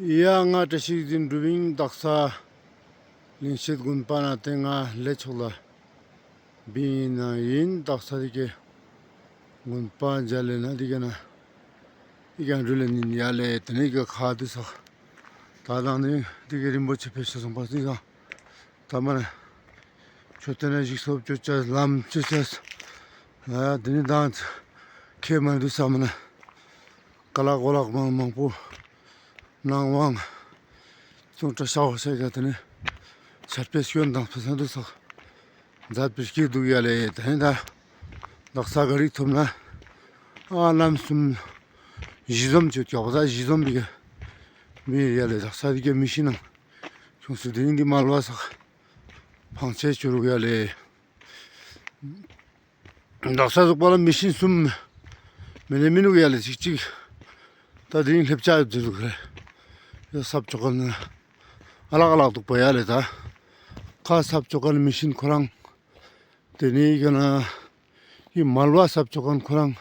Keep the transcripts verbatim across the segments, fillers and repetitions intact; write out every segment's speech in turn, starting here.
ཡ་ང་བཀྲ་ཤིས་རིག་འཛིན་འབྲུག་པིང་དག་ས་ལིང་ཤེད་དགོན་པ་ན་ཏེ་ང་ལས་ཆོག་ལ་བིང་ན་ཡིན། དག་ས་དེ་གི་དགོན་པ་མཇལ་ལེ་ན་དེ་གི་ན་ཡི་གེ་འགྲུལ་ལེ་ནི་ཡ་ལེ། ཏེ་ནེ་གི་ཁ་དེ་ས་ད་དང་ནི་དེ་གི་རིན་པོ་ཆེ་ཕེབས་ཤོར་སོང་པ་སི་ས། ད་མ་ན་ཁྱོད་ཏེ་ན་ཞིག་སོབ་ཅོ་ཅ་ལམ་ཅོ་ཅ། ཨ་དེ་ནི་དང་ཁེ་མ་དུ་ས་མ་ན་ཀ་ལག་གོ་ལག་མང་མང་པོ་ནང་ཝང་ཚོང་ཏྲ་ཤ་བ་ཤ་ག་ཏེ་ནི་ཆར་པེ་སྐྱོན་དང་ཕེ་སང་དུ་ས་མཛད་པེ་སྐྱིད་འདུག་ཡ་ལེ། ཏེ་ནི་ད་དག་ས་ག་རིག་ཐུབ་ན་ཨ་ལམ་གསུམ་གཞི་འཛོམས་ཅིག་ཀྱོག་པ་ད་གཞི་འཛོམས་པི་གི་མི་ཡ་ལེ། དག་ས་དེ་གི་མི་ཤི་ནང་ཁྱུང་སུ་དེ་ནི་འདི་མལ་པ་ས་ཕང་ཆེ་ཅུ་རུག་ཡ་ལེ། དག་ས་ཟུག་པ་ལ་མི་ཤིན་གསུམ་མི་ལེ་མི་ནུག་ཡ་ལེ། ཅིག་ཅིག་ད་དེ་རིང་སླེབས་ཅ་ཡོད་ཟེར་ཟུག་རེ། ཡ་སབ་ཅོ་ཁན་ཨ་ལག་ཨ་ལག་འདུག་པ་ཡ་ལེ། ད་ཁ་སབ་ཅོ་ཁན་མི་ཤིན་ཁོ་རང་། དེ་ནི་ག་ན་ཡི་མལ་པ་སབ་ཅོ་ཁན་ཁོ་རང་།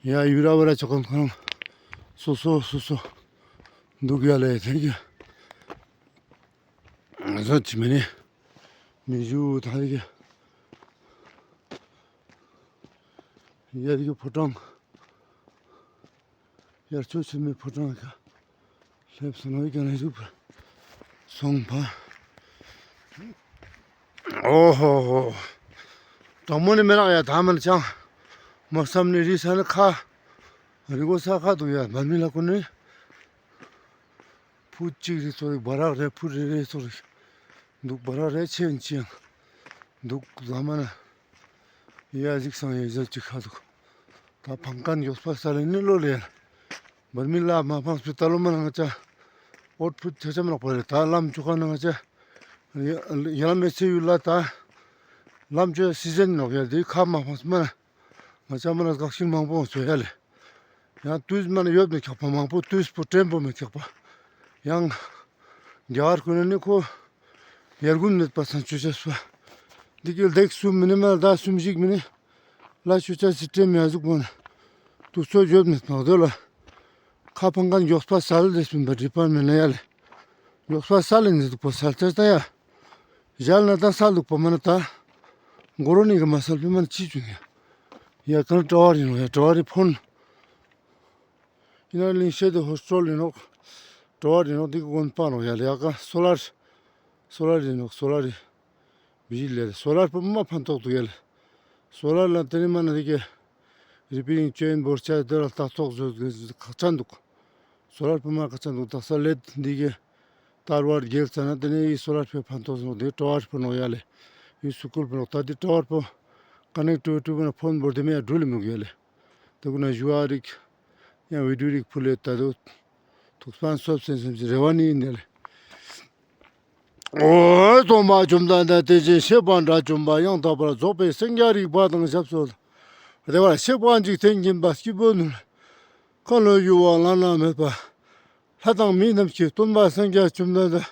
ཡ་ཡུ་ར་བ་ར་ཅོ་ཁན་ཁོ་རང་། སོ་སོ་སོ་སོ་འདུག་ཡ་ལེ། དེ་གི་ཟོ་ཅི་མི་ནི་མི་ཞུ་ད་དེ་གི་ཡ་དེ་གི་ཕོ་བྲང་ཡར་ཆོས་ཆེན་མོའི་ཕོ་བྲང་ཁ་སླེབས་སོང་ནོ་ཡི་ག་ན་ཞུགས་པ་སོང་པ། ཨོ་ཧོ་ཧོ། དྲང་མོ་ནི་མི་རག་ཡ། ད་མན་ཅང་མ་བསམ་ནི་རི་ས་ནི་ཁ་རི་གོ་ས་ཁ་འདུག་ཡ། མ་མི་ལ་ཀུ་ནི་ཕུ་ཅིག་རི་ཚོ་རི་བ་རག་རེ་ཕུ་རེ་རེ་ཚོ་རི་འདུག། བ་རག་རེ་ཆེ་ཡིན་ཅི་ཡང་འདུག། ཟ་མ་ན་ཡ་ཟིག་སང་ཡ་ཟ་ཅིག་ཁ་འདུག། ད་ཕང་ཁན་མགྱོགས་པ་སལ་ནི་ལོ་ལེ། འབར་མི་ལ་མ་ཕངས་པའི་ད་ལོ་མ་ན་ང་ཅ་ཨོཊ་ཕུཊ་ཆ་ཆ་མ་ནོག་པ་རེ། ད་ལམ་ཅོ་ཁན་ན་ང་ཅ་ཡ་ལམ་མེ་ཚེ་ཡུལ་ལ་ད་ལམ་ཅོ་སི་ཛན་ནོག་ཡ། དེ་ཁ་མ་ཕངས་མ་ན་ང་ཅ་མ་ན་དགག་ཞིང་མང་པོ་ཚོ་ཡ་ལེ། ཡང་དུས་མ་ན་ཡོད་མེད་ཁྱག་པ་མང་པོ་དུས་པོ་དྲན་པོ་མེད་ཁྱག་པ། ཡང་རྒྱ་གར་ཁུ་ནི་ཁོ་ཡར་གུན་མེད་པ་སང་ཅོ་ཅ་སུ་འདི་གི་ལྡེག་སུམ་མི་ནི་མ་ན་ད་སུམ་ཞིག་མི་ནི། ལ་ཆུ་ཆ་སི་ཏྲེ་མི་ཡ་ཟུག་མོ་ན་དུ་ཚོ་ཡོད་མེད་ནོག། དོ་ལ་ཁ་ཕང་ཁན་མགྱོགས་པ་སལ་ལེ་སུན་པ་ཌི་པར་མེན་ན་ཡ་ལེ། མགྱོགས་པ་སལ་ལེ་ནི་ཟུག་པ་སལ་ཏེ་ད་ཡ། ཞལ་ན་ད་སལ་ཟུག་པ་མ་ན་ད་གོ་རོ་ནི་ག་མ་སལ་པི་མ་ན་ཅི་ཅུ་ནི་ཡ། ཡ་ཀ་ན་ཏྲ་བ་རི་ནོག་ཡ། ཏྲ་བ་རི་ཕོན། ཡིན་ན་ལིང་ཤེད་དེ་ཧོས་ཊེལ་ཡིན་ནོག། ཏྲ་བ་རི་ནོག། འདི་གི་དགོན་པ་ནོག་ཡ་ལེ། ཡ་ཀ་སོ་ལར་སོ་ལར་ཡིན་ནོག། སོ་ལར་ཡིན། བི་ཇི་ལི་ལེ། སོ་ལར་པོ་མ་ཕན་ཐོགས་འདུག་ཡ་ལེ། སོ་ལར་ལ་ཏེ་ནེ་མ་ན་དེ་གི་རི་པི་རིང་ཅོ་ཡིན་འབོར་ཆ་དེ་ལ་ལྟ་རྟོག་བཟོ་ཁག་ཅན་འདུག། སོ་ལར་པོ་མ་ཁག་ཅན་འདུག། དག་ས་ལེད་འདི་གི་ཏར་བར་རྒྱལ་ཙ་ན་ཏེ་ནེ་ཡི་སོ་ལར་པོ་ཕན་ཐོགས་འདུག། དེ་ཊ་ཝར་པོ་ནོག་ཡ་ལེ། ཡི་སུ་ཀུལ་པོ་ནོག། ད་དེ་ཊ་ཝར་པོ་ཀ་ནེག་ཊི་བི་ཊི་པོ་ན་ཕོན་བོར་དེ་མེ་ཡ་འགྲུལ་མི་དགོས་ཡ་ལེ། དེ་གུ་ན་ཞུ་བ་རིག་ཡང་བི་ཌིའོ་རིག་ཕུལ་ལེ་ད་དུ་ཐུགས་ཕན་གསོས་སེམས་སེམས་ཀྱི་རེ་བ་ནི་ཡིན་ཡ་ལེ། ཨོ། སྟོན་པ་བཅོམ་ལྡན་འདས་དེ་བཞིན་གཤེགས་པ་དགྲ་བཅོམ་པ་ཡང་དག་པར་རྫོགས་པའི་སངས་རྒྱས་རིག་པ་དང་ཞབས་སོར་བདེ་བར་གཤེགས་པ་འཇིག་རྟེན་མཁྱེན་པ་སྐྱེས་བུ་ནོར་ལྷ་ཀུན་ལས་བྱུང་བ་བླ་ན་མེད་པ། ལྷ་དང་མི་རྣམས་ཀྱིས་སྟོན་པ་སངས་རྒྱས་བཅོམ་ལྡན་འདས་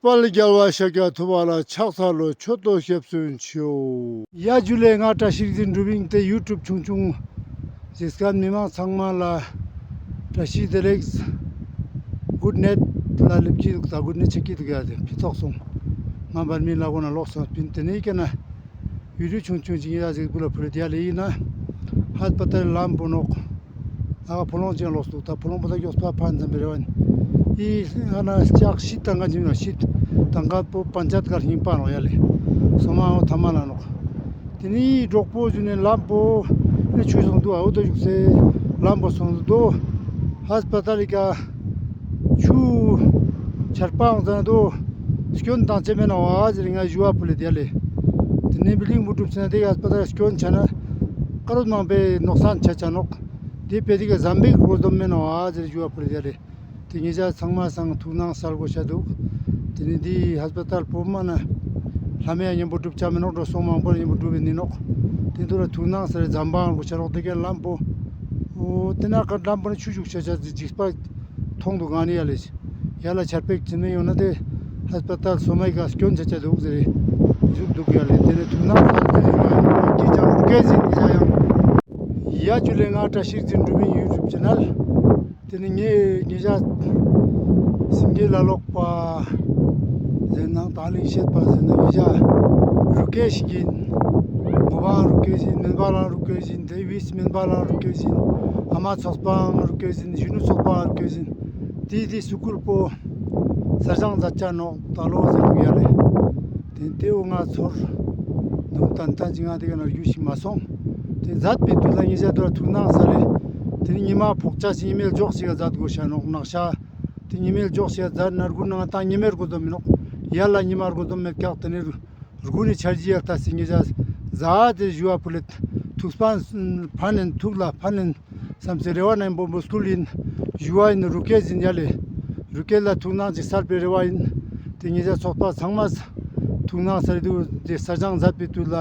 དཔལ་རྒྱལ་བ་ཤཱཀྱ་ཐུབ་པ་ལ་ཕྱག་འཚལ་ལོ། མཆོད་དོ་སྐྱབས་སུ་མཆིའོ། ཡ་ཇུ་ལེ། ང་བཀྲ་ཤིས་རིག་འཛིན་འབྲུག་པིང་ཏེ་ཡུ་ཊུབ་ཆུང་ཆུང་གཟིགས་མཁན་མི་མང་ཚང་མ་ལ་བཀྲ་ཤིས་བདེ་ལེགས། གུཌ་ནའིཊ་ལ་ལེབ་ཀྱི་འདུག། ད་གུཌ་ནའིཊ་ཆགས་ཀྱི་འདུག་ཡ། དེ་ཕི་ཐོག་སོང་ང་འབར་མི་ལ་གོ་ན་ལོག་སོང་སྤིན། ཏེ་ནེ་ཡི་གེ་ན་བི་ཌིའོ་ཆུང་ཆུང་ཅིག་ཡ་ཟིག་བུ་ལ་ཕུལ་ཏེ་ཡ་ལེ། ཡིན་ན་ཧས་པ་ཏལ་ལམ་བོ་ནོག། ཨ་ཕོ་ལོང་ཅན་ལོག་སྟུག། ད་ཕོ་ལོང་པོ་ད་མགྱོགས་པ་ཕན་ཚུན་པའི་རེ་བ་ཡིན། ཨི་ཨ་ན་ལྕགས་ཤིད་ཏང་ཀ་ཅིག་ནོག། ཤིད་ཏང་ཀ་པོ་པན་ཅད་ཀར་ཧིང་པ་ནོག་ཡ་ལེ། སོ་མ་འོ་ཐ་མ་ལ་ནོག། ཏེ་ནེ་གྲོགས་པོ་ཇུ་ནེ་ལམ་པོ་ནེ་ཆུ་སོང་དུག། ཨ་འོ་དོ་བཞུགས་སེ་ལམ་པོ་སོང་དུག། ཧས་པ་ཏལ་ལི་ཀ་ཆུ་ཆར་པ་འོང་ཙ་ན་དོ་སྐྱོན་དང་ཅི་མེན་ནོག་ཨ་ཟེར་ང་ཞུ་བ་ཕུལ་ལེ་ཡ་ལེ། ཏེ་ནེ་བི་ལིང་བུ་གྲུབ་ཙ་ན་དེ་ཧས་པ་ཏལ་སྐྱོན་ཆ་ན་ཀ་རོ་མང་པོའི་ནོག་སན་ཆ་ཆ་ནོག། དེ་པེ་དེ་ག་ཟམ་པིག་རོ་དོམ་མེན་ནོག་ཨ་ཟེར་ཞུ་བ་ཕུལ་ཡ་ལེ། ཏེ་ཉེ་ཞ་ཚང་མ་སང་ཐུགས་སྣང་སལ་གོ་ཤ་དུག། ཏེ་ནེ་དེ་ཧས་པ་ཏལ་པོ་མ་ན་ལྷ་མེ་ཡ་ཉམ་པོ་གྲུབ་ཆ་མེ་ནོག། འགྲོ་སོང་མང་པོ་ཉམ་པོ་གྲུབ་ནི་ནོག། ཏེ་དུ་ལ་ཐུགས་སྣང་སལ་ཟམ་པ་གོ་ཤ་ནོག། དེ་ག་ལམ་པོ་འོ་ཏེ་ན་ཀ་ལམ་པོ་ནེ་ཆུ་ཞུགས་ཆ་ཆ་ཏེ་ཇིགས་པ་ཐོང་དུག་ག་ནི་ཡ་ལེ། ཡ་ལ་ཆར་པེག་ཅི་མེ་ཡོང་ན་དེ་ཧས་པ་ཏལ་སོ་མའི་ཀ་སྐྱོན་ཆ་ཆ་དུག་ཟེར་ཞུགས་དུག་ཡ་ལེ། ཏེ་ནེ་ཐུགས་སྣང་སལ་ཏེ་ནེ་ཀ་ཡང་ཀི་ཅང་ཀེ་ཟིག་ཀི་ཅང་ཡང་། ཡ་ཇུ་ལེ། ང་བཀྲ་ཤིས་རིག་འཛིན་འབྲུག་པིང་ཡུ་ཊུབ་ཆེ་ནལ། ཏེ་ནེ་ངེ་ཉེ་ཞ་ ལ་ལོག་པ་ཟེར་ན་ད་ལིང་ཤེད་པ་ཟེར་ན་ཡི་ཇ་རུ་ཀེ་ཞིག་ཡིན། ངོ་བ་རུ་ཀེ་ཞིག་ཡིན། མེན་པ་ལ་རུ་ཀེ་ཞིག་ཡིན། དེ་བིས་མེན་པ་ལ་རུ་ཀེ་ཞིག་ཡིན། ཨ་མ་ཚོགས་པའང་རུ་ཀེ་ཞིག་ཡིན། གཞོན་ནུ་ཚོགས་པའང་རུ་ཀེ་ཞིག་ཡིན། དེ་དེ་སུ་ཀུལ་པོ་གསར་བཞེངས་མཛད་ཅ་ནོག་ད་ལོ་ཟེར་དུག་ཡ་ལེ། དེ་དེའུ་ང་ཚོར་དུག་ཏན་ཏན་ཅིག་ང་དེ་ག་ན་རྒྱུས་ཤིག་མ་སོང་། དེ་མཛད་པའི་དུས་ལ་ཉེ་ཞ་དུ་ཐུགས་སྣང་ས་ལེ། དེ་ནི་ཉི་མ་ཕོག་ཅ་ཞིག་ཉི་མའི་ལྗོགས་ཤིག་ག་མཛད་དགོས་ཤ་ནོག་ནག་ཤ། དེ་ཉི་མའི་ལྗོགས་ཤིག་ག་མཛད་ན་རྒུན་ན་ད་ཉི་མའི་རྒོ་དོམ་མི་ནོག། ཡར་ལ་ཉི་མ་རྒོ་དོམ་མེད་ཀྱག། དེ་ནི་རྒུན་ནི་འཆར་གཞི་ཡར་ལྟ་སི་ཉེ་ཞ་ཟ་དེ་ཞུ་བ་ཕུལ་ལེ། ཐུགས་པ་ཕན་ནན་ཐུགས་ལ་ཕན་ནན་བསམ་སི་རེ་བ་ནང་བོ་བོ་སྐུལ་ཡིན། ཞུ་བ་ཡིན། རུ་ཀེ་ཞིག་ཡིན་ཡ་ལེ། རུ་ཀེ་ལ་ཐུགས་སྣང་ཅིག་སལ་པའི་རེ་བ་ཡིན། དེ་ཉེ་ཞ་ཚོགས་པ་ཚང་མ་ཐུགས་སྣང་སལ་དུག། དེ་གསར་བཞེངས་མཛད་པའི་དུས་ལ་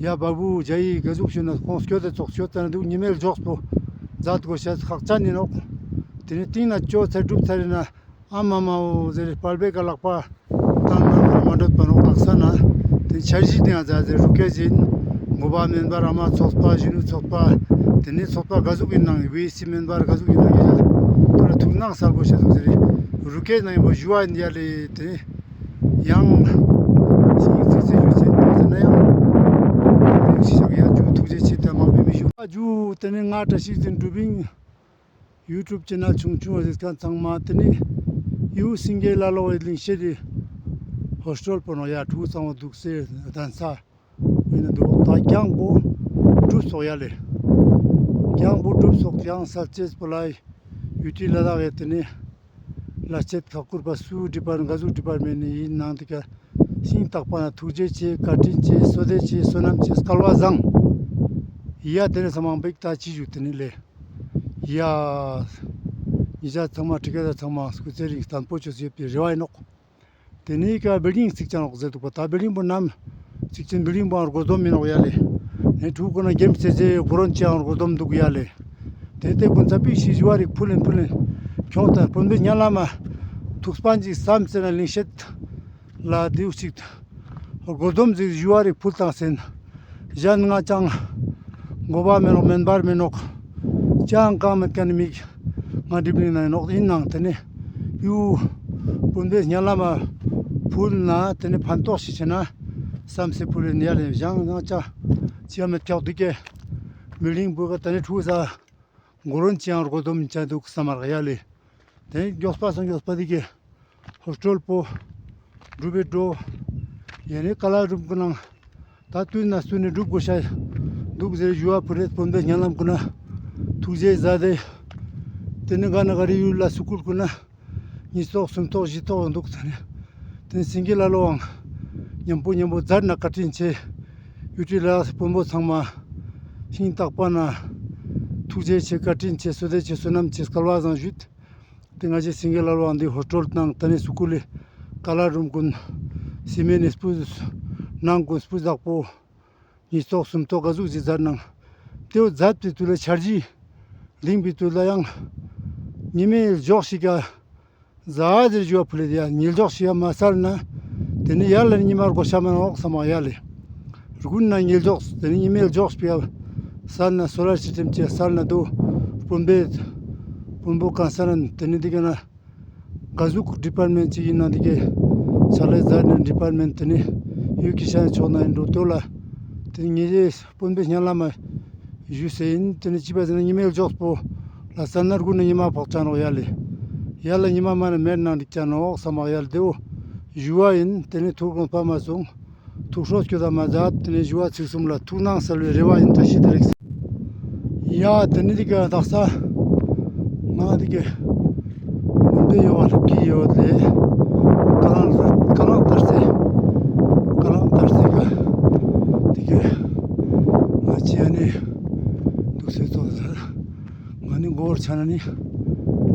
ཡ་བ་བུ་ཇ་ཡི་ག་ཟུག་ཞུ་ན་ཁོང་སྐྱོད་དེ་ཚོགས་སྐྱོད་དེ་ན་དུག། ཉི་མའི་ལྗོགས་པོ་མཛད་དགོས་ཤ་ཁག་ཅན་ཡིན་ནོག། དེ་ནི་ཏིང་ན་ཅོ་ཚེ་སྒྲུབ་ཚེ་རེ་ན་ཨ་མ་མའོ་ཟེར་དཔལ་བེ་ག་ལག་པ་ཏང་ན་མ་འདོད་པ་ནོག། དག་ས་ན་དེ་འཆར་གཞི་དེ་ཡང་ཟ་ཟེར་རུ་ཀེ་ཞིག་ཡིན། ངོ་བ་མེན་པར་ཨ་མ་ཚོགས་པ་གཞོན་ནུ་ཚོགས་པ་དེ་ནི་ཚོགས་པ་ག་ཟུག་ཡིན་ནང་བི་སི་མེན་པར་ག་ཟུག་ཡིན་ནང་ཡིན་ལ་དོ་ལ་ཐུགས་སྣང་སལ་དགོས་ཤ་དུག་ཟེར་རུ་ཀེ་ནང་བོ་ཞུ་བ་ཡིན་ཡ་ལེ། དེ་ནི་ཡང་ཞིག་ཚིག་ཚིག་ཞུ་ཚིག་ཟེར་ན་ཡང་ཞིག་ཞིག་ཡ་ཇུ་ཐུགས་རྗེ་ཆེ། དེ་མང་པོ་མི་ཞུ་ཇུ། དེ་ནི་ང་བཀྲ་ཤིས་དོན་གྲུབ་ཡིན། ཡུ་ཊུབ་ཅེ་ནལ་ཆུང་ཆུང་བ་ཟིག་ཁན་ཚང་མ་དེ་ནི་ཡུ་སིང་གེ་ལ་ལོ་བའི་ལིང་ཤེད་དི་ཧོ་སི་ཊེལ་པོ་ནོ་ཡ་ཕྲུ་གུ་ཚང་མ་དུག་སེ་གདན་ས་བོ་ཡིན་ན་དུག། ད་གྱང་པོ་གྲུབ་སོག་ཡ་ལེ། གྱང་པོ་གྲུབ་སོག། གྱང་སལ་ཅེས་པོ་ལ་ཡུ་ཊི་ལ་དག་གི་དེ་ནི་ལ་ཆེད་ཁག་ཁུར་པ་སུ་ཌི་པར་ག་ཟུག་ཌི་པར་མེན་ནི་ཡིན་ནང་དེ་ཀ་ཤིང་རྟག་པ་ན་ཐུགས་རྗེ་ཆེ། བཀའ་དྲིན་ཆེ། བསོད་བདེ་ཆེ། བསོད་ནམས་ཆེ། སྐལ་བ་བཟང་། ཡ་དེ་ནི་ཚང་མ་བིག་ད་ཅི་ཞུ་དེ་ནི་ལེ། ཡ། ཉེ་ཞ་ཚང་མ་ཊི་ཀེ་ཊར་ཚང་མ་སྐུ་ཚེ་རིང་བརྟན་པོ་ཅོས་ཡོད་པའི་རེ་བ་ཡིན་ནོག། དེ་ནི་ཀ་བིལ་ཌིང་ཅིག་ཅང་ནོག་ཟེར་དུག་པ། ད་བིལ་ཌིང་པོ་ནམ་ཅིག་ཅིན་བིལ་ཌིང་པོ་ཨང་རྒོ་དོམ་མི་ནོག་ཡ་ལེ། ནི་ཕྲུ་གུ་ན་གེམ་ཅེ་ཅེ་གོ་རོན་ཅིག་ཨང་རྒོ་དོམ་དུག་ཡ་ལེ། དེ་དེ་གུན་ཚ་པིག་ཤིག་ཞུ་བ་རིག་ཕུལ་ལེན་ཕུལ་ལེན་ཁྱོང་ད་དཔོན་པོའི་ཉ་ལ་མ་ཐུགས་པ་ཅིག་བསམ་ཟེར་ན་ལིང་ཤེད་ལ་དེའུ་ཅིག་རྒོལ་དོམ་ཟིག་ཞུ་བ་རིག་ཕུལ་ཏང་སེན། གཞན་ང་ཅང་མགོ་བ་མེ་ནོག་མེན་པར་མེ་ནོག། ཅང་གང་མེད་ཁན་མིག་ང་སྒྲིབ་ལིང་ན་ནོག། ཨིན་ནང་དེ་ནི་ཡུ་དཔོན་པོའི་ཉ་ལ་མ་ཕུལ་ན་དེ་ནི་ཕན་ཐོགས་ཤིག་ཆེ་ན་བསམ་སེ་ཕུལ་ཡིན་ཡ་ལེ། གཞན་ང་ཅང་ཅི་ཡང་མེད་ཀྱག། དེ་གི་མི་ལིང་བུ་ག་དེ་ནི་ཕྲུ་གུ་ས་མགོ་རོན་ཅིག་ཡང་རྒོལ་དོམ་ཅན་དུག་བསམ་མར་ཡ་ལེ། དེ་ནི་མགྱོགས་པ་སང་མགྱོགས་པ་དེ་གི་ཧོ་སི་ཊེལ་པོ་འགྲུབ་པའི་འགྲོ། ཡ་ནི་ཀ་ལ་རུམ་གུ་ནང་ད་ཏུན་ན་སུ་ནི་འགྲུབ་དགོས་ཤ་དུག་ཟེར་ཞུ་བ་ཕུལ་ལེ། དཔོན་པོའི་ཉ་ལམ་གུན་ན་ཐུགས་རྗེ་ཟ་དེ། དེ་ནི་ག་ན་ག་རི་ཡུལ་ལ་སུ་ཀུལ་གུན་ན་ཉིས་ཐོག་སུམ་ཐོག་བཞི་ཐོག་དུག་ཟེར་ནི། དེ་ནི་སེང་གེ་ལ་ལོའང་ཉམ་པོ་ཉམ་པོ་ཛད་ན་བཀའ་དྲིན་ཆེ། ཡུ་ཊི་ལ་དཔོན་པོ་ཚང་མ་ཤིང་རྟག་པ་ན་ཐུགས་རྗེ་ཆེ། བཀའ་དྲིན་ཆེ། བསོད་བདེ་ཆེ། བསོད་ནམས་ཆེ། སྐལ་བ་བཟང་ཞུས། དེ་ང་ཅི་སེང་གེ་ལ་ལོའང་འདི་ཧོ་སི་ཊེལ་ནང་དེ་ནི་སུ་ཀུལ་ལི་ཀ་ལ་རུམ་གུན་སི་མེན་ནི་སྤུས་ནང་གུན་སྤུས་དག་པོ་ཉིས་ཐོག་སུམ་ཐོག་ག་ཟུག་ཅིག་ཛད་ནང་དེའུ་ཛད་པའི་དུས་ལ་འཆར་གཞི་ལིང་པའི་དུས་ལ་ཡང་ཉི་མའི་ལྗོགས་ཤིག་ག་ཛད་ཟེར་ཞུ་བ་ཕུལ་ལེ། ཡ་ཉིལ་ལྗོགས་ཤིག་ཡ་མ་སལ་ན་དེ་ནི་ཡར་ལ་ཉི་མ་རྒོ་ཤ་མ་ནོག་བསམ་མ་ཡ་ལེ། རུ་གུན་ན་ཉིལ་ལྗོགས་དེ་ནི་ཉི་མའི་ལྗོགས་ཤིག་ཡ་སལ་ན་སོ་ལར་སི་སི་ཊེམ་ཅིག་སལ་ན་དུ་དཔོན་པོའི་དཔོན་པོ་གང་ས་ན་དེ་ནི་དེ་ག་ན་ག་ཟུག་ཌི་པར་མེན་ཊ་ཅིག་ཨིན་ན་དེ་གི་ཕྱག་ལས་ཛད་ནི་ཌི་པར་མེན་ཊ་དེ་ནི་ཡུལ་གྱི་ཤན་ཕྱོགས་ན་ཨིན་འགྲོ་དོ་ལ་དེ་ནི་ངེ་གི་དཔོན་པོའི་ཉ་ལ་མ་ཞུས་སེ་ཨིན། དེ་ནི་ཅི་བ་ཟེར་ན་ཉི་མའི་ལྗོགས་པོ་ལ་སལ་ན་རུ་གུན་ན་ཉི་མ་ཕོག་ཅ་ནོག་ཡ་ལེ། ཡར་ལ་ཉི་མ་མ་ན་མེད་ནང་འདི་ཅ་ནོག་བསམ་མ་ཡ་ལེ། དེའུ་ཞུ་བ་ཨིན། དེ་ནི་ཐུགས་དགོངས་པ་མ་སོང་། ཐུགས་སྲོག་སྐྱོད་ད་མ་ཛད། དེ་ནི་ཞུ་བ་ཚིག་གསུམ་ལ་ཐུགས་སྣང་སལ་བའི་རེ་བ་ཨིན། བཀྲ་ཤིས་བདེ་ལེགས། ཡ་དེ་ནི་དེ་ག་དག་ས་ང་དེ་གི་མུན་པའི་ཡོ་བ་ལྷབ་ཀྱི་ཡོད་ལེ། ཀ་ལང་ཀ་ལང་དར་སེ་ཀ་ལང་དར་སེ་ག་དེ་གི་ང་ཅི་ཡ་ནི་དུག་སེ་ཙོགས་ཟེར། ང་ནི་མགོ་བོར་ཆ་ན་ནི་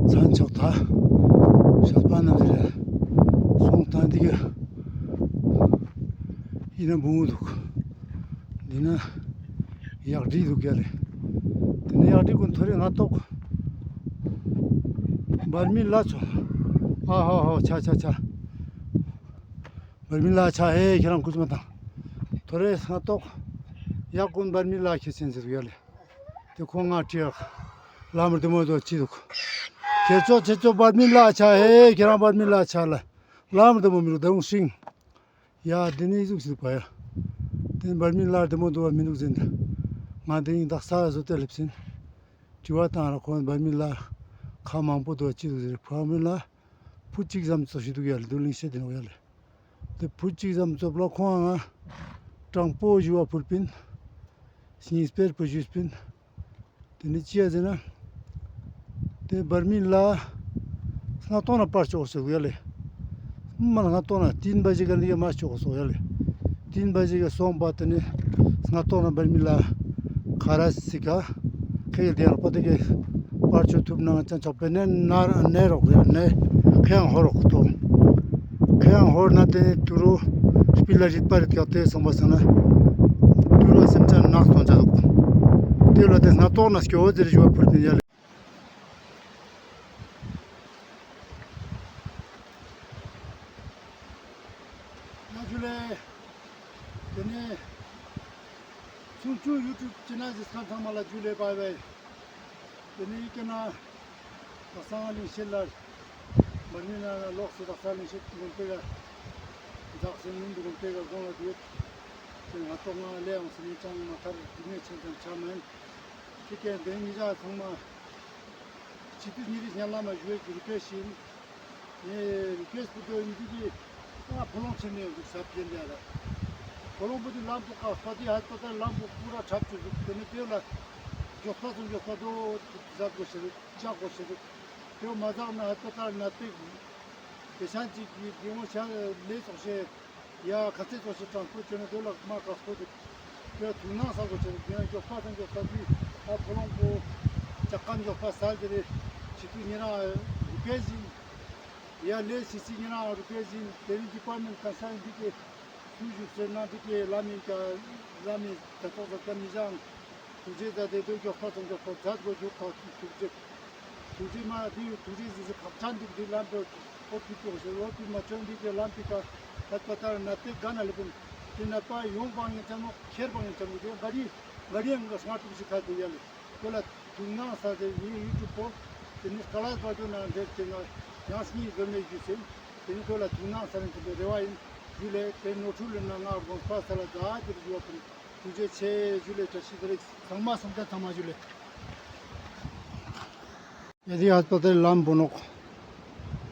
ཚན་ཆོག་ད་ཤ་པ་ན་ཟེར་སོང་ད་དེ་གི་ཨིན་ན་བུང་བུ་དུག། འདི་ན་ཡག་སྒྲིག་དུག་ཡ་ལེ། དེ་ནས་ཡག་སྒྲིག་གུན་ཐོ་རེ་ང་ཏོག་བར་མི་ལ་ཆོ། ཨ་ཧོ་ཧོ་ཆ་ཆ་ཆ། བར་མི་ལ་ཆ་ཧེ་ཁྱེད་རང་སྐུ་མ་དང་། ཐོ་རེ་ང་ཏོག་ཡག་གུན་བར་མི་ལ་ཁྱེད་སེན་ཟེར་དུག་ཡ་ལེ། དེ་ཁོང་ང་ཁྲིད་ལ་མར་དེ་མོ་དོ་ཅི་དུག། ཁྱེད་ཚོ་ཁྱེད་ཚོ་འབར་མིག་ལ་ཆ་ཧེ། ཁྱེད་རང་འབར་མིག་ལ་ཆ་ལ། ལམ་དེ་མོ་མི་རུ་དེ་རུང་ཤིང་། ཡ་དེ་ནི་ཟུག་ཟིག་པ་ཡ། དེ་འབར་མིག་ལ་དེ་མོ་དུ་བ་མི་འདུག་ཟེར་ད། ང་དེ་ཡིན་དག་ས་བཟོ་སྟེ་ལེབ་ཟིན། དྲི་བ་བཏང་ར་ཁོང་འབར་མིག་ལ་ཁ་མང་པོ་དུ་བ་ཅི་འདུག་ཟེར། འབར་མིག་ལ་ཕུ་གཅིག་ཙམ་ཚོ་ཞིག་འདུག་ཡ་ལེ། དུ་ལིང་ཤེད་དེ་ནོ་ཡ་ལེ། དེ་ཕུ་གཅིག་ཙམ་ཚོ་ལ་ཁོང་ང་དྲང་པོ་ཞུ་བ་ཕུལ་པིན། སྙིང་སྤེར་པོ་ཞུས་པིན། དེ་ནི་ཅི་ཡ་ཟེར་ན། དེ་འབར་མིག་ལ་སྔ་ཏོག་ན་པར་ཅོག་སོག་ཡ་ལེ། མ་ལ་སྔ་ཏོག་ན་ཏིན་བ་ཇེ་ག་ནི་ག་མ་ཅོག་སོག་ཡ་ལེ། ཏིན་བ་ཇེ་ག་སོང་བ་དེ་ནི་སྔ་ཏོག་ན་འབར་མིག་ལ་ཁ་ར་སི་ཀ་ཁེ་གེ་དེ་ཡར་པ་དེ་གེ་པར་ཅོ་ཐུབ་ན་ཅང་ཅོག་པེ་ནེ་ན་ནེ་རོག་ཡ་ནེ་ཁེ་ཡང་ཧོ་རོག་ཏོ། ཁེ་ཡང་ཧོར་ན་དེ་ནི་དུ་རུ་སྤི་ལ་རིད་པ་རིད་ཀ་དེ་སོང་བ་སང་ན་དུ་རུ་སེམས་ཅན་ནག་སྟོང་ཅ་དུག། དེ་ལ་དེ་སྔ་ཏོག་ན་སྐྱོ་བོ་ཟེར་ཞུ་བ་ཕུལ་ཏེ་ཡ་ལེ། ན་ཇུ་ལེ། དེ་ནི་ཆུང་ཆུང་ཡུ་ཊུབ་ཅེ་ནལ་གཟིགས་མཁན་ཚང་མ་ལ་ཇུ་ལེ་བྷའི་བྷའི། དེ་ནི་ཡི་གེ་ན། དག་ས་ང་ལིང་ཤེད་ལ། འབར་མིག་ན་ལོག་སེ་དག་ས་ལིང་ཤེད་དགོན་པེ་ག་ཛག་སེ་ཉིན་དགོན་པེ་ག་དགོན་ལ་དུད། དེ་སྔ་ཏོག་ང་ལེ་ཡོང་སེ་ཉིན་ཅང་མ་ཐར་དུ་ནེ་ཆེན་ཙམ་ཆ་མེན། ཁྱི་ཀེ་དེ་ཉི་ཟ་ཚང་མ། ཆི་དུས་ཉི་རི་ཉ་ལ་མ་ཞུ་བའི་རི་ཀེ་ཤིན། ངས་རི་ཀེ་སི་པུ་དོ་ཡིན་དུས་ཀྱི། ཨ་ཕོ་ལོང་ཆེན་མོ་ཡོད་འདུག་ས་པི་ཡན་ལ་ཡ་ལ། ཕོ་ལོང་པོ་དེ་ལམ་པོ་ཀ་སྤ་དེ་ཧ་ཏོ་ཏ་ལམ་པོ་པུ་ར་ཁྲབ་ཅིག་འདུག། དེ་ནི་དེ་ལ་མགྱོགས་པ་ཚོ་མགྱོགས་པ་དོ་ཟ་དགོས་ཤེས་རེད། བཅག་དགོས་ཤེས་རེད། དེ་མ་ཟག་ན་ཧ་ཏོ་ཏ་ན་ཏེ་དེ་ཤན་ཅིག་གི་དེ་ངོ་ཤ་ལས་ཚོགས་ཤེས། ཡ་ཁ་ཚེ་ཚོགས་ཤེས་ཀྲང་སྤོ་ཅོ་ན་དེ་ལ་མ་ཀ་སྤོ་དེ། དེ་ཐུགས་སྣང་ས་དགོས་ཤེས་རེད། དེ་མགྱོགས་པ་ཚོ་མགྱོགས་པ་དེ་ཨ་ཕོ་ལོང་པོ་ཅག་ཀ་མགྱོགས་པ་ས་དེ་རེད། ཆི་དུས་ཉེ་རང་རི་ཀེ་ཟིན། ཡ་ལས་སི་སི་ཉེ་རང་རུ་པེ་ཟིན་དེ་རིང་ཌི་པར་མེན་ཊི་གང་ས་ཡིན་འདི་གི་སུ་བཞུགས་ཟེར་ན་འདི་གི་ལམ་ཡིན་ཀ་ལམ་ཡིན་ད་ཏོག་ཙམ་ཀ་མི་བཟང་། ཐུགས་རྗེ་ཛ་དེ་དུ་མགྱོགས་པ་ཚང་མགྱོགས་པ་ཛད་དགོས་རྒྱུ་ཁག་ཐུགས་རྗེ། ཐུགས་རྗེ་མ་འདི་ཐུགས་རྗེ་ཟི་ཟི་ཁག་ཅན་འདུག། འདི་ལམ་དུ་ཨོ་ཕི་ཏོག་ཟེར་ཨོ་ཕི་མ་ཆོན་འདི་གི་ལམ་ཕི་ཀ་ཧད་པ་ཏར་ན་ཏེ་ག་ན་ལེ་པིན། དེ་ན་པ་ཡོང་བང་ཡིན་ཅང་ནོ་ཁྱེར་བང་ཡིན་ཅང་ནོ་དེ་ག་རི་ག་རི་ཡང་ག་སྔ་ཐུག་ཞིག་ཁ་དེ་ཡ་ལེ། དེ་ལ་ཐུགས་སྣང་ས་དེ་ངའི་ཡུ་ཊུབ་པོ་དེ་ནི་ཀ་ལ་བ་ཅོ་ན་འདེབས་ཏེ་ང་ཡང་སྙིང་འདོད་མེད་ཞུ་ཟེར། དེ་ནི་དེ་ལ་ཐུགས་སྣང་ས་རིན་ཆེན་པོའི་རེ་བ་ཡིན། ཞུ་ལེ་དེ་ནོར་འཁྲུལ་ལེན་ན་ང་དགོངས་པ་ས་ལ་ཛ་དེར་ཞུ་བ་ཕུལ། ཐུགས་རྗེ་ཆེ་ཞུ་ལེ། བཀྲ་ཤིས་བདེ་ལེགས། ཚང་མ་སེམས་ཅན་ཚང་མ་ཞུ་ལེ། ཡ་འདི་ཧས་པ་ཏལ་ལམ་བོ་ནོག།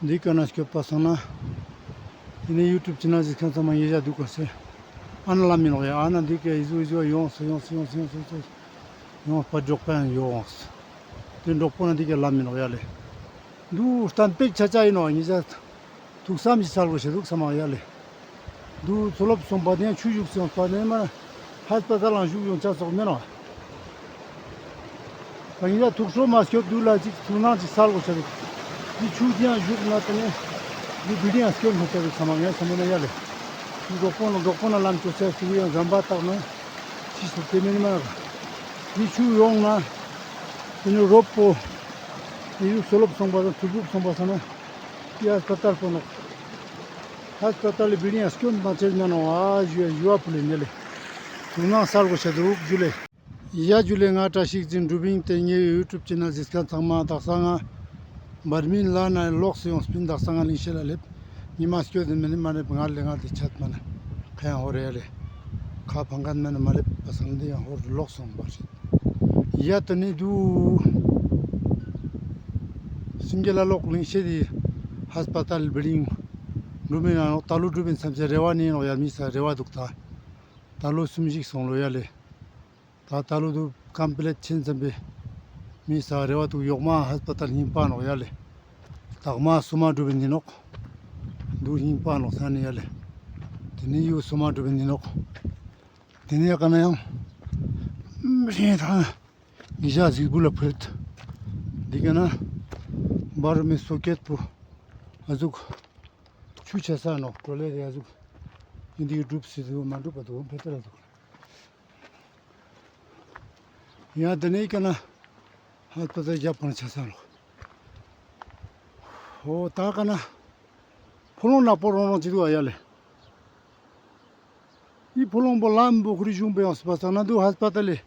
འདི་ཀ་ན་སྐྱོད་པ་སང་ན། འདི་ནི་ཡུ་ཊུབ་ཅེ་ནལ་གཟིགས་མཁན་ཚང་མ་ཡིད་ཆེས་འདུག་ག་ཟེར། ཨ་ན་ལམ་ཡིན་ནོག་ཡ། ཨ་ན་འདི་ཀ་ཡི་ཟུག་ཡི་ཟུག་ཡོངས་སུ་ཡོངས་སུ་ཡོངས་སུ་ཡོངས་སུ་ཡོངས་པ་འབྲོག་པ་ཡང་ཡོངས། དེ་འབྲོག་པོ་ན་འདི་ཀ་ལམ་ཡིན་ནོག་ཡ་ལེ། འདུག་སྟན་པེག་ཆ་ཆ་ཡིན་ནོག་ཡ། ཐུགས་བསམ་ཞིག་སལ་དགོས་ཤེས་འདུག་ས་མ་ཡ་ལེ། འདུག་མཚོ་རླབས་སོང་པ་ནས་ཆུ་བཞུར་སོང་པ་ནས་མ་ཧས་པ་ཏལ་ལ་བཞུགས་ཡོང་ཆ་སོག་མེད་ནོག། ད་ཡིན་ན་ཐུགས་སྲོག་མ་སྐྱོབ་འདུག་ལ་ཅིག་ཐུགས་སྣང་ཅིག་སལ་དགོས་ཤེས་འདུག། འདི་ཆུ་འདི་ཡང་བཞུར་ན་དེ་ནས་འདི་བི་ལྡིང་ཡང་སྐྱོབ་མ་ཐུབ་ས་མ་ཡ་ས་མ་ན་ཡ་ལེ། འདི་འབྲོག་པོ་ན་འབྲོག་པོ་ན་ལམ་ཅོ་ཆ་ཟུག་ཡང་ཟམ་པ་བཏགས་ན་ཕྱི་སུ་དེ་མིན་མ་ར། འདི་ཆུ་ཡོང་ན་དེ་ནས་རོབ་པོ་འདི་ཡུག་མཚོ་རླབས་སོང་པ་དང་ཐུར་འབུབ་སོང་པ་ས་ན། ཡ་ཧས་པ་ཏལ་པོ་ནོག། ཧས་པ་ཏལ་ལི་བི་ལྡིང་ཡང་སྐྱོན་དང་ཆེ་ན་ནོག་ཨ་ཞུ་ཡ་ཞུ་བ་ཕུལ་ལེ་ཉེ་ལེ། ཐུགས་སྣང་སལ་དགོས་ཤེས་འདུག་ཞུ་ལེ། ཡ་ཞུ་ལེ། ང་བཀྲ་ཤིས་འཛིན་གྲུབ་ཨིན། ཏེ་ངའི་ཡུ་ཊུབ་ཅེ་ནལ་གཟིགས་མཁན་ཚང་མ་དག་ས་ང་འབར་མིན་ལ་ན་ལོགས་སུ་ཡོངས་པིན། དག་ས་ང་ལིང་ཤེད་ལ་ལེབ། ཉི་མ་སྐྱོད་དེ་མིན་མ་ནེ་ང་ལེ་ང་དེ་ཆད་མ་ན་ཁ་ཡང་ཧོར་ཡ་ལེ། ཁ་ཕང་མཁན་མ་ན་མ་ལེབ་པ་སང་དེ་ཡང་ཧོར་ལོགས་སོང་བ་ཞིག། ཡ་ཏ་ནི་དུ་སིང་གེ་ལ་ལོག་ལིང་ཤེད་དེ་ཧས་པ་ཏལ་བི་ལྡིང་འགྲུབ་མིན་ན་ནོག། ད་ལོ་འགྲུབ་ཨིན་བསམ་སེ་རེ་བ་ནི་ནོག་ཡ། མི་ས་རེ་བ་འདུག། ད་ད་ལོ་གསུམ་བཞི་སོང་ལོ་ཡ་ལེ། ད་ད་ལོ་དུ་ཀམ་པི་ལིཊ་ཆེན་ཙམ་པའི་མི་ས་རེ་བ་དུ་ཡོག་མ་ཧས་པ་ཏལ་ཧིང་པ་ནོག་ཡ་ལེ། དག་མ་སུ་མ་འགྲུབ་ཨིན་ནོག། དུ་ཧིང་པ་ནོག་ས་ནི་ཡ་ལེ། དེ་ནི་ཡུག་སུ་མ་འགྲུབ་ཨིན་ནོག། དེ་ནི་ཡ་ཀ་ན་ཡང་རིང་ཐང་ཉི་ཤ་ཟིག་བུ་ལ་ཕུལ། འདི་ཀ་ན་འབར་མི་སོ་ཀེད་པོ་ཨ་ཟུག་ཆུ་ཆ་ས་ནོག། གྲོ་ལེ་རེ་ཨ་ཟུག་ཨིན་འདི་གི་འགྲུབ་སི་དུ་མ་འགྲུབ་པ་དུ་ཕེ་ཏ་ར་དུ། ཡ་དེ་ནས་ཀ་ན་ཧས་པ་ཏལ་རྒྱབ་ཀ་ན་ཆ་ས་ནོག། ཨོ་ད་ཀ་ན་ཕོ་ལོང་ནག་པོ་རོང་རོང་ཅིག་འདུག་ཨ་ཡ་ལེ། འི་ཕོ་ལོང་པོ་ལམ་བོ་ཁོ་རི་གཞུང་པོ་ཡོངས་པ་སང་ན་དུ་ཧས་པ་ཏལ་ལི་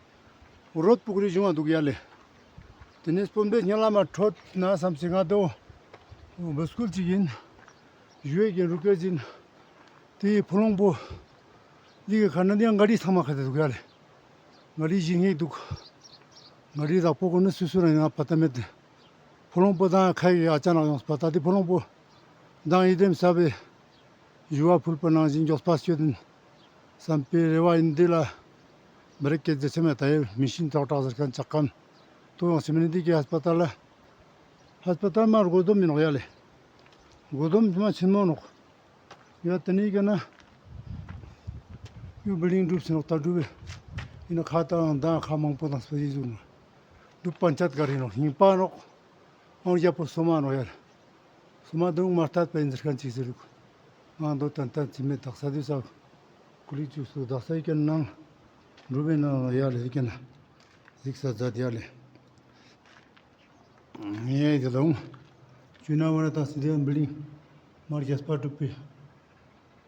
རོཌ་པོ་ཁོ་རི་གཞུང་ང་འདུག་ཡ་ལེ། དེ་ནས་སྤོམ་སྡེ་སྙན་ལམ་མ་འཕྲོད་ན་བསམ་སྟེ་ང་དོ་བུ་སྐུལ་ཅིག་ཡིན། ཞུ་ཡས་ཀྱི་རུ་སྐད་ཅིག་ཡིན། དེ་ཕོ་ལོང་པོ་འདི་གི་ཁ་ན་འདི་ཡང་ག་རི་ཚང་མ་ཁ་ཐད་འདུག་ཡ་ལེ། ག་རི་བཞི་སྔས་འདུག་ག་རི་བདག་པོ་ཀུན་ནི་སུ་སུ་ར་ང་པ་ཏ་མེད་དེ། ཕོ་ལོང་པོ་ད་ཁ་ཡི་ཨ་ཅག་ནག་ཡོངས་པ་ད་དེ་ཕོ་ལོང་པོ་མདང་ཡི་དེམ་ས་བེ་ཞུ་བ་ཕུལ་པ་ནང་བཞིན་མགྱོགས་པ་སྐྱོད་དིན་བསམ་པའི་རེ་བ་ཡིན། འདི་ལ་མི་རིགས་སྐད་ཟེར་ཆེ་མེད་ད་ཡེ་མི་ཤིན་ཏོག་ཏོག་ཟེར་མཁན་ཅག་གམ་ཏོ་ཡོང་སེ་མི་ནི་འདི་གི་ཧས་པ་ཏལ་ལ། ཧས་པ་ཏལ་མ་རྒོ་དོམ་མི་ནོག་ཡ་ལེ། རྒོ་དོམ་མ་ཆེན་མོ་ནོག་ཡ་དེ་ནི་ག་ན་ཡུ་བིལ་ཌིང་གྲུབ་སེ་ནོག་ད་གྲུབ་བེ། ཡིན་ན་ཁ་ཏང་ད་ཁ་མང་པོ་དང་སྤེ་ཡི་ཟུག་ནོག་གྲུབ་པན་ཅད་ག་རི་ནོག་ཧིང་པ་ནོག་ཨང་རྒྱ་པོ་སོ་མ་ནོག་ཡ་ལེ། སོ་མ་དུང་མ་ཐད་པ་ཡིན་ཟེར་མཁན་ཅིག་ཟེར་རུག་ང་དོ་ཏན་ཏན་ཅི་མེད་དག་ས་དུས་ས་ཀུ་ལི་ཅུ་སུ་དག་ས་ཡི་གེ་ནང་གྲུབ་བེ་ནང་ཡ་ལེ་ཡི་གེ་ན་གཟིགས་ས་མཛད་ཡ་ལེ། ངས་དེ་ལ་འོང་། ཅུ་ན་བ་ན་ད་སི་དེ་བིལ་ཌིང་མར་རྒྱས་པ་གྲུབ་པའི་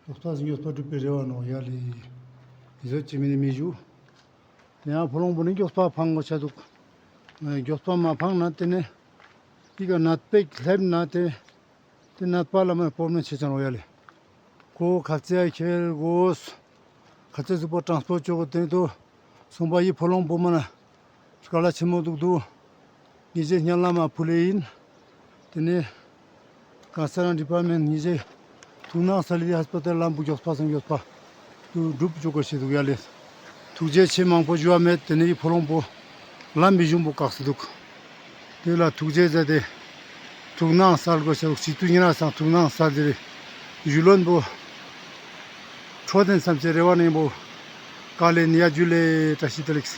ལོག་ལྟ་ཟིན་རྒྱས་པ་གྲུབ་པའི་རེ་བ་ནོག་ཡ་ལེ། ཡི་ཟོ་ཅི་མི་ནི་མི་ཞུ། དེ་ཡང་ཕོ་ལོང་པོ་ནི་མགྱོགས་པ་ཕང་དགོས་ཆ་འདུག་མགྱོགས་པ་མ་ཕང་ན་དེ་ནས་འདི་ག་ནད་པ་སླེབས་ན་དེ། དེ་ནད་པ་ལ་མ་པོ་མ་ཆེ་ཆ་ནོག་ཡ་ལེ། ཁོ་ཁ་ཚེ་ཁྱེར་དགོས། ཁ་ཚེ་ཟུག་པོ་ཊན་སི་པོར་ཊ་ཅོ་དགོས། དེ་ནས་དོ་སོང་པ་ཡི་ཕོ་ལོང་པོ་མ་ན་དཀའ་ལས་ཆེན་མོ་འདུག་འདུག་ཉིས་བརྒྱ་ཉ་ལ་མ་ཕུལ་ལེ་ཡིན། དེ་ནས་ཀན་སར་ཌི་པར་མེན་ཊ་ཉིས་བརྒྱ་ཐུགས་སྣང་སལ་ལེ་ཧས་པ་ཏལ་ལམ་བུ་མགྱོགས་པ་སང་མགྱོགས་པ་དུ་སྒྲུབ་བཅུག་དགོས་ཤེས་འདུག་ཡ་ལེ། ཐུགས་རྗེ་ཆེ། མང་པོ་ཞུ་བ་མེད། དེ་ནས་ཕོ་ལོང་པོ་ལམ་བི་ཞུང་པོ་བཀག་སེ་འདུག་དེ་ལ་ཐུགས་རྗེ་མཛད་དེ་ཐུགས་སྣང་སལ་དགོས་ཤེས་འདུག་སྤྱི་འཐུས་ཉེ་རང་སང་ཐུགས་སྣང་སལ་ཏེ་རེ་ཞུ་ལོན་པོ་འཕྲོད་དེན་བསམ་སེ་རེ་བ་ནེན་པོ་བཀའ་ལན་ཡ་ཇུ་ལེ། བཀྲ་ཤིས་བདེ་ལེགས།